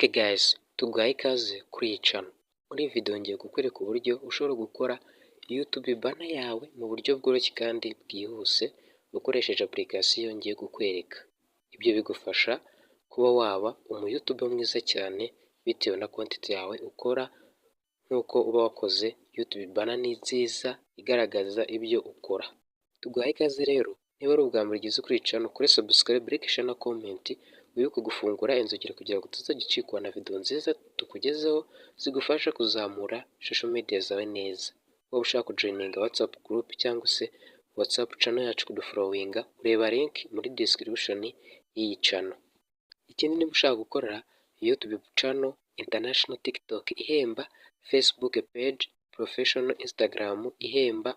Okay guys, tuguhaye ikaze kuri iyi channel. Muri iyi video ngiye kukwereka uburyo ushobora gukora YouTube banner yawe mu buryo bworoshye kandi bwihuse, ukoresheje application ngiye kukwereka. Ibyo bigufasha kuba waba umu YouTuber mwiza cyane bitewe na content yawe ukora, nk'uko uba wakoze YouTube banner ni nziza igaragaza ibyo ukora. Tuguhaye ikaze rero, niba ari ubwa mbere ugeze kuri iyi channel, kuri subscribe, like, share na comment, wibuke gufungura inzogera kugira ngo utazajya ucikwa na video nziza tukugezeho zigufasha kuzamura social media zawe neza. Waba ushaka kujoininga WhatsApp group cyangwa se WhatsApp channel yacu, kudufollowinga, ureba link muri description y'iyi channel. Ikindi, niba ushaka gukorera YouTube channel international, TikTok ihemba, Facebook page professional, Instagram ihemba,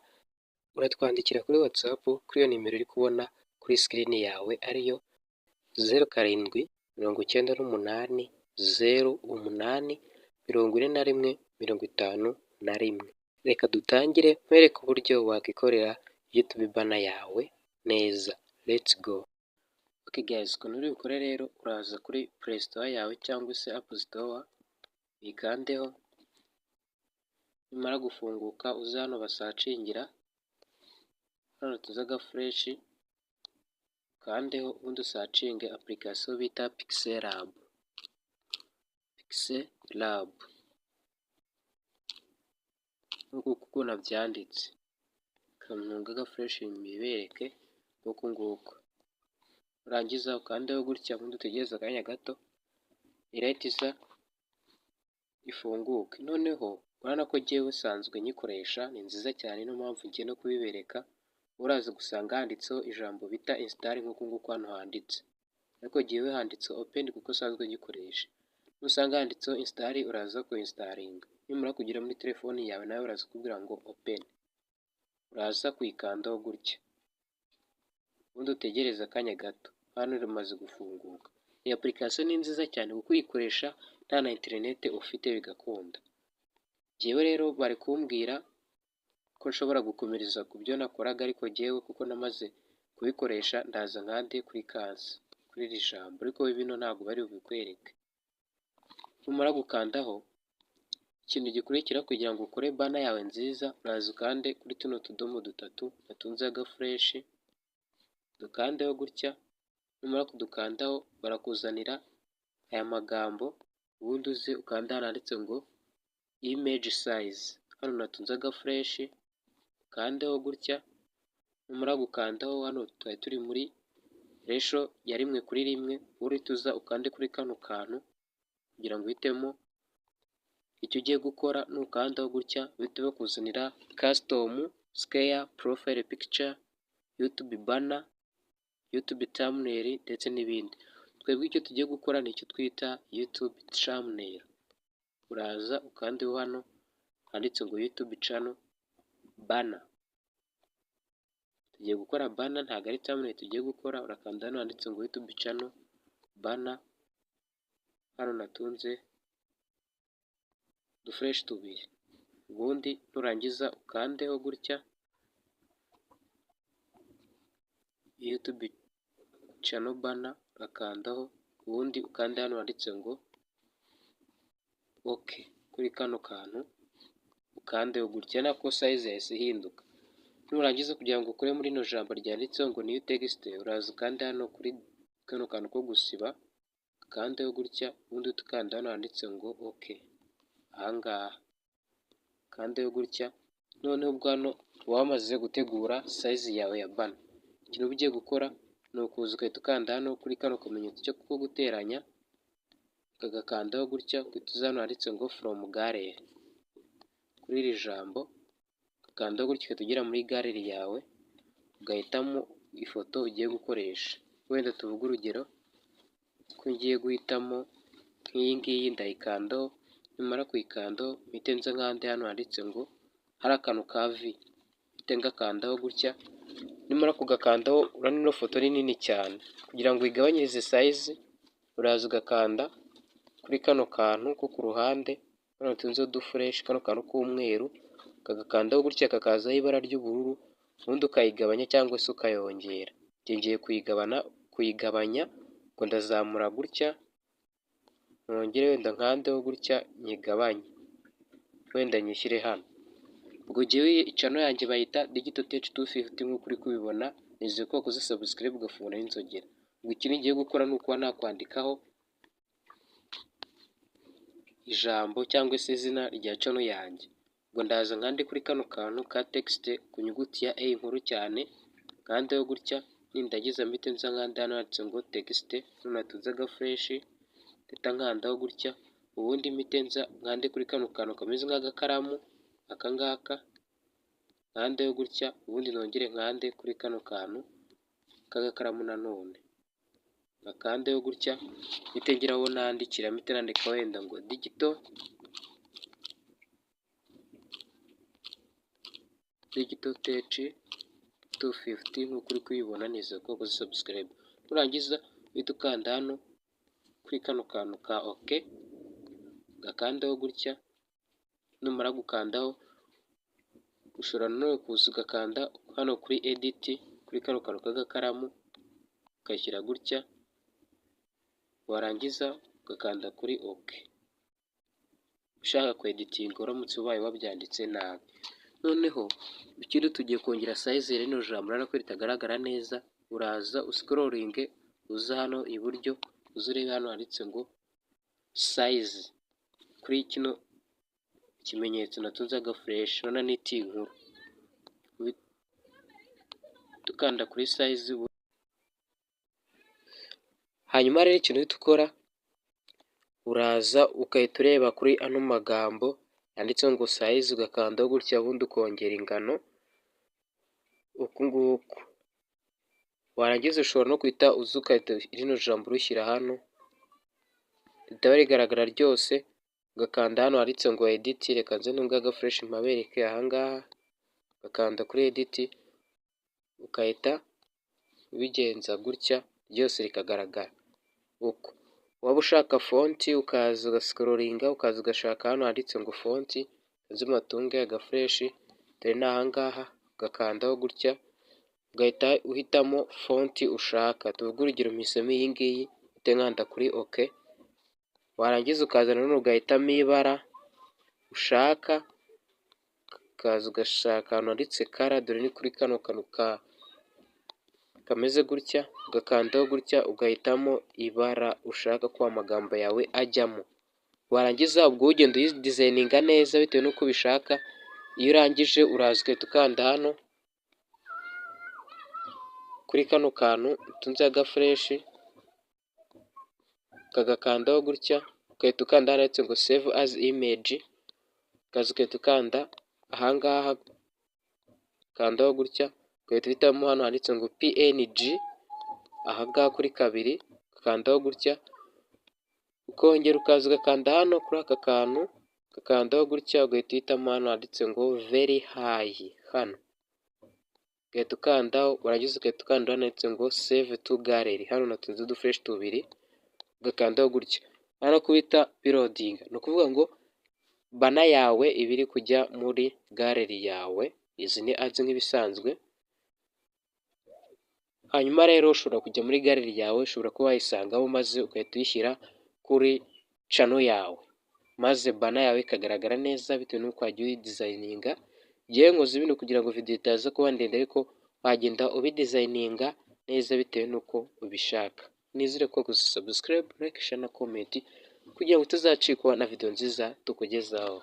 uratwandikira kuri WhatsApp kuri iyo nimero uri kubona kuri screen yawe, ariyo 0798 08 41 51. Reka dutangire nkwereke uburyo wakikorera YouTube banner yawe neza. Let's go! Okay guys, ukuntu uri bukore rero, uraza kuri Play Store yawe cyangwa se App Store, uyikandeho, nimara gufunguka uze hano basearchingira, hano tuze agaflèche, ukandeho, ubundi usearchinge application bita PixelLab. PixelLab nk'uku uko nabyanditse. Kantunge agaflèche mbibereke nk'uku nguku. Urangiza ukandeho gutya, ubundi utegereze akanya gato irahita iza ifunguke. Noneho urabona ko jyewe nsanzwe nyikoresha, ni nziza cyane, niyo mpamvu ngiye no kubibereka. Uraza gusanga handitseho ijambo bita install nk'uku nguku hano handitse, ariko jyewe handitse open kuko nsanzwe nyikoresha. Nusanga handitseho install, uraza kuyinstallinga. Nimara kugera muri telefoni yawe, nawe uraza kubwira ngo open, uraza kuyikandaho gutya, ubundi utegereze akanya gato. Hano rimaze gufunguka. Iyi application ni nziza cyane kuko uyikoresha nta na interineti ufite bigakunda. Jyewe rero bari kumbwira ko nshobora gukomereza ku byo nakoraga, ariko jyewe kuko namaze kubikoresha, ndaza nkande kuri cancel kuri iri jambo, ariko bino ntabwo bari bubikwereke. Numara gukandaho, ikintu gikurikira kugira ngo ukore banner yawe nziza, uraza ukande kuri tuno tudomo dutatu gatunze agaflèche, dukandeho gutya. Numara kudukandaho, barakuzanira aya magambo, ubundi uze ukande hano handitse ngo image size, hano natunze agaflèche, ukandeho gutya. Numara gukandaho, hano twari turi muri ratio ya 1:1, urahita uza ukande kuri kano kantu kugira ngo uhitemo icyo ugiye gukora. Nukandaho gutya, bahita bakuzanira custom square, profile picture, YouTube banner, YouTube thumbnail ndetse n'ibindi. Twebwe icyo tugiye gukora ni icyo twita YouTube thumbnail. Uraza ukandeho hano handitse ngo YouTube channel banner. Tugiye gukora banner, ntabwo ari thumbnail tugiye gukora. Urakanda hano handitse ngo YouTube channel banner, hano natunze uduflèche tubiri, ubundi nurangiza ukandeho gutya YouTube channel banner, urakandaho, ubundi ukande hano handitse ngo OK kuri kano kantu, ukandeho gutya nako size yahise ihinduka. Nurangiza, kugira ngo ukore muri rino jambo ryanditseho ngo new text, uraza ukande hano kuri kano kantu ko gusiba, ukandeho gutya, ubundi uhite ukanda hano handitse ngo OK ahangaha, ukandeho gutya. Noneho ubwo hano uba wamaze gutegura size yawe ya banner. Ikintu uba ugiye gukora ni ukuza ugahita ukanda hano kuri kano kamenyetso ko guteranya, ukagakandaho gutya, ugahita uza hano handitse ngo from gallery kuri iri jambo, ugakandaho gutya, ugahita ugera muri gallery yawe, ugahitamo ifoto ugiye gukoresha. Wenda tuvuge urugero ko ngiye guhitamo nk'iyi ngiyi, ndayikandaho. Nimara kuyikandaho, mpite nza nkande hano handitse ngo hari akantu ka V, mpite ngakandaho gutya. Nimara kugakandaho, urabona ino foto ni nini cyane. Kugira ngo uyigabanyirize size, uraza ugakanda kuri kano kantu ko ku ruhande hano hatunzeho uduflèche, kano kantu k'umweru, ukagakandaho gutya kakazaho ibara ry'ubururu, ubundi ukayigabanya cyangwa se ukayongera. Njye ngiye kuyigabanya, ubwo ndazamura gutya. Nongere wenda nkandeho gutya nyigabanye, wenda nyishyire hano. Ubwo jyewe channel yanjye bayita Digital Tech 250 nk'uko uri kubibona. Nizeye ko wakoze subscribe, ugafungura n'inzogera. Ubwo ikintu ngiye gukora ni ukuba nakwandikaho ijambo cyangwa se izina rya channel yanjye. Ubwo ndaza nkande kuri kano kantu ka text ku nyuguti ya A nkuru cyane, nkandeho gutya. Nindagiza mpite nza nkande hano handitse ngo text, hano natunze agaflèche, mpita nkandaho gutya. Ubundi mpite nza nkande kuri kano kantu kameze nk'agakaramu aka ngaka, nkandeho gutya. Ubundi nongere nkande kuri kano kantu k'agakaramu nanone, ngakandeho gutya, mpite ngira aho nandikira, mpite nandika wenda ngo Digital Tech 250 nk'uko uri kubibona. Nizeye ko wakoze subscribe. Nurangiza uhite ukanda hano kuri kano kantu ka OK, gakandeho gutya. Numara gukandaho, ushobora nanone kuza ugakanda hano kuri edit, kuri kano kantu k'agakaramu, ukashyira gutya, warangiza ugakanda kuri OK ushaka kweditinga uramutse ubaye wabyanditse nabi. Noneho ikindi, tugiye kongera size rino jambo, urabona ko ritagaragara neza. Uraza uscrollinge, uza hano iburyo, uze urebe hano handitse ngo size, kuri kino kimenyetso natunze agaflèche, urabona ni T nkuru, dukanda kuri size. Hanyuma rero ikintu uhita ukora, uraza ugahita ureba kuri ano magambo yanditseho ngo size, ugakandaho gutya, ubundi ukongera ingano uku nguku. Warangiza ushobora no guhita uza ugahita rino jambo urishyira hano, ritaba rigaragara ryose, ugakanda hano handitse ngo edit. Reka nze ntunge agaflèche mpabereke ahangaha, ugakanda kuri edit, ugahita ubigenza gutya ryose rikagaragara uko. Waba ushaka font, ukaza ugascrollinga, ukaza ugashaka hano handitse ngo font, nze mpatunge agaflèche, dore ni ahangaha, ugakandaho gutya, ugahita uhitamo font ushaka. Tuvuge urugero mpisemo iyi ngiyi, mpite nkanda kuri OK. Warangiza ukaza nanone ugahitamo ibara ushaka, ukaza ugashaka ahantu handitse color, dore ni kuri kano kantu kameze gutya, ugakandaho gutya, ugahitamo ibara ushaka ko amagambo yawe ajyamo. Warangiza ubwo ugenda uyidesigninga neza bitewe n'uko ubishaka. Iyo urangije, uraza ugahita ukanda hano kuri kano kantu utunzeho agaflèche, ukagakandaho gutya, ugahita ukanda hano handitse ngo save as image, ukaza ugahita ukanda ahangaha, ukandaho gutya, ugahita uhitamo hano handitse ngo PNG, ahangaha kuri kabiri, ugakandaho gutya. Ukongera ukaza ugakanda hano kuri aka kantu, ugakandaho gutya, ugahita uhitamo hano handitse ngo very high hano, ugahita ukandaho. Warangiza ugahita ukanda hano handitse ngo save to gallery, hano natunze uduflèche tubiri, ugakandaho gutya, hano kubita biloadinga, ni ukuvuga ngo banner yawe iba iri kujya muri gallery yawe. Izi ni ads nk'ibisanzwe. Hanyuma rero ushobora kujya muri gallery yawe, ushobora kuba wayisangamo, maze ugahita uyishyira kuri channel yawe, maze banner yawe ikagaragara neza bitewe n'uko wagiye uyidesigninga. Njyewe nkoze bino kugira ngo video itaza kuba ndende, ariko wagenda ubidesigninga neza bitewe n'uko ubishaka. Nizere ko wakoze subscribe, like, share na comment kugira ngo utazacikwa na video nziza tukugezaho.